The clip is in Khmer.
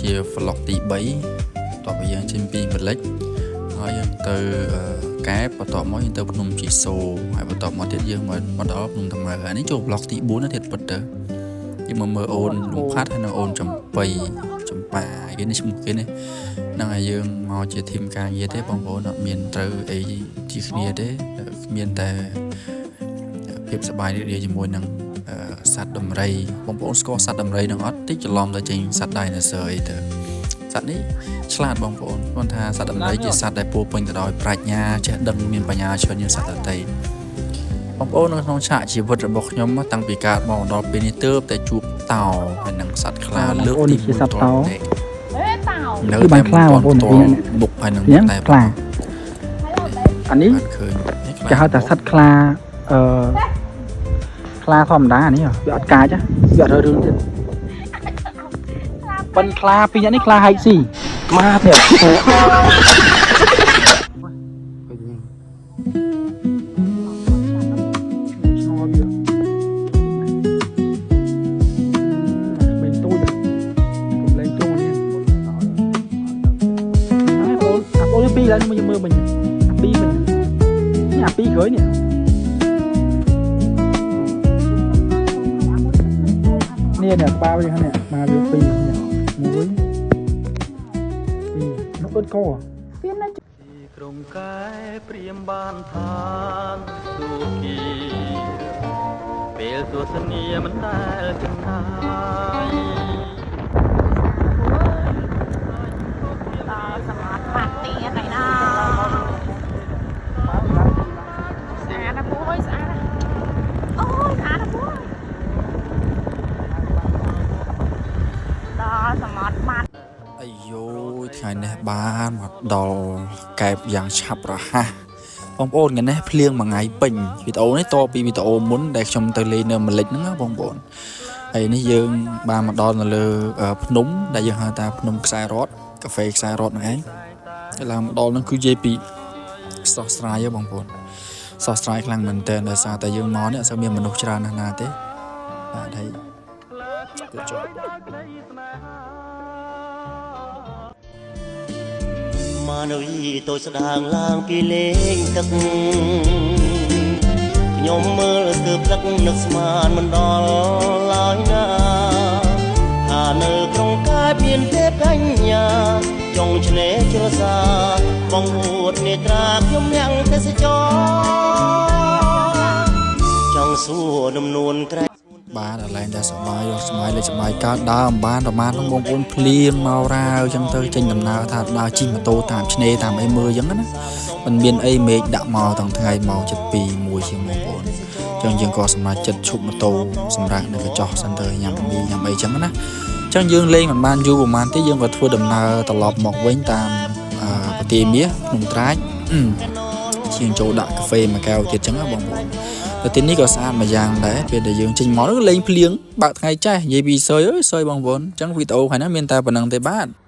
ជា vlog ទី3បន្ទាប់ពីយើងចេញពីម៉ាលិចហើយយើងទៅកែបបន្ទាប់មកយើងទៅភ្នំជីសូហើយបន្ទាប់មកទៀតយើងមកដល់ភ្នំតាម៉ៅអានេះចូល vlog ទី4ណាទៀតពិតទៅយើងមកមើលអូនលំផាត់ហើយនិងអូនចំបៃចំប៉ាគេនេះឈ្មោះគេនេះហ្នឹងហើយយើងមកជា team ការងារទេបងប្អូនអត់មានត្រូវអីជាគ្នាទេមានតែភាពសប្បាយរីករាយជាមួយនឹងសត្វដំរីបងប្អូនស្គាល់សត្វដំរីនឹងអត់តិចច្រឡំទៅចេញសត្វ dinosaur អីទៅសត្វនេះឆ្លាតបងប្អូនគាត់ថាសត្វដំរីជាសត្វដែលពោពេញទៅដោយប្រាជ្ញាចេះដឹងមានបញ្ញាច្រើនជាងសត្វដទៃបងប្អូននៅក្នុងឆាកជីវិតរបស់ខ្ញុំតាំងពីកើតមកដល់ពេលនេះទើបតែជួបតោហើយនិងសត្វខ្លាលើកទី1ផ្ទាល់ទេនៅ គឺបាន តែ ខ្លាបងប្អូន ផ្ទាល់មុខហើយនឹង ញ៉ាំ តែ ខ្លាអានេះ បានឃើញនេះខ្លា គេហៅថាសត្វខ្លាអឺខ្លាធម្មតានេះវាអត់កាចវាអត់រើរឿងទៀតប៉ិនខ្លាពីរនាក់នេះខ្លាហែកស៊ីម៉ាប់នេះឆ្ងល់វាក្មេងតូចកុំលេងទ្រូងនេះហើយបងអាបងពីរឡើងមកមើលមិញអាពីរមិញនេះអាពីរក្រោយនេះ នេះនេះក្បាលវានេះក្បាលវាពីរនេះមួយពីរនោះអត់ក ក្រុងកែព្រៀមបានឋានទូគីពេលទស្សនីមិនដែលចំណាយ ដល់សម្រាប់បាត់ទៀតហើយណាស្អាតណាស់ពូអើយស្អាតណាស់អូយស្អាតណាស់ពូអើយដល់សម្រាប់បាត់ អាយយថ្ងៃនេះបានមកដល់កែបយ៉ាងឆាប់រហ័សបងប្អូនថ្ងៃនេះភ្លៀងមួយថ្ងៃពេញវីដេអូនេះតពីវីដេអូមុនដែលខ្ញុំទៅលេងនៅម៉ាលិចហ្នឹងណាបងប្អូនហើយនេះយើងបានមកដល់នៅលើភ្នំដែលយើងហៅថាភ្នំខ្សែរតកាហ្វេខ្សែរតហ្នឹងឯងហើយឡើងមកដល់ហ្នឹងគឺនិយាយពីស្រស់ស្រាយហ៎បងប្អូនស្រស់ស្រាយខ្លាំងមែនទែនដោយសារតែយើងមកនេះអត់សូវមានមនុស្សច្រើនណាស់ណាទេបាទហើយគឺចុះ មាណវីតូចស្ដាងឡើងពីលេងទឹកខ្ញុំមើលស្ទើរផ្លឹកនឹកស្មានមិនដល់ឡើយណាថានៅក្រុងកែបមានទេពកញ្ញាចុងឆ្នេរជ្រសាបងអួតនេត្រាខ្ញុំញ៉ាំងទេសចរចង់សួរនំនួនក្រែ បាទឥឡូវតែសប្បាយសប្បាយលេខសប្បាយកើតដើមបានប្រហែលហ្នឹងបងប្អូនភ្លៀងមករាវអញ្ចឹងទៅចេញដំណើរថាដើរជិះម៉ូតូតាមឆ្នេរតាមអីមើលអញ្ចឹងណាมันមានអីមេឃដាក់មកទាំងថ្ងៃមកចិត្ត2 1ជាងបងប្អូនអញ្ចឹងយើងក៏សម្រេចចិត្តឈប់ម៉ូតូសម្រាប់នៅកញ្ចោះសិនទៅញ៉ាំមីញ៉ាំអីអញ្ចឹងណាអញ្ចឹងយើងលេងមិនបានយូរប្រហែលទេយើងក៏ធ្វើដំណើរត្រឡប់មកវិញតាមប្រទាមាសភ្នំត្រាចជាងចូលដាក់កាហ្វេមួយកែវទៀតអញ្ចឹងណាបងប្អូន តែទីនេះក៏ស្អាតមួយយ៉ាងដែរពេលដែលយើងចេញមកលេងភ្លៀងបើកថ្ងៃចេះនិយាយពីសើយអើយសើយបងប្អូនអញ្ចឹងវីដេអូថ្ងៃនេះមានតែប៉ុណ្្នឹងទេបាទ។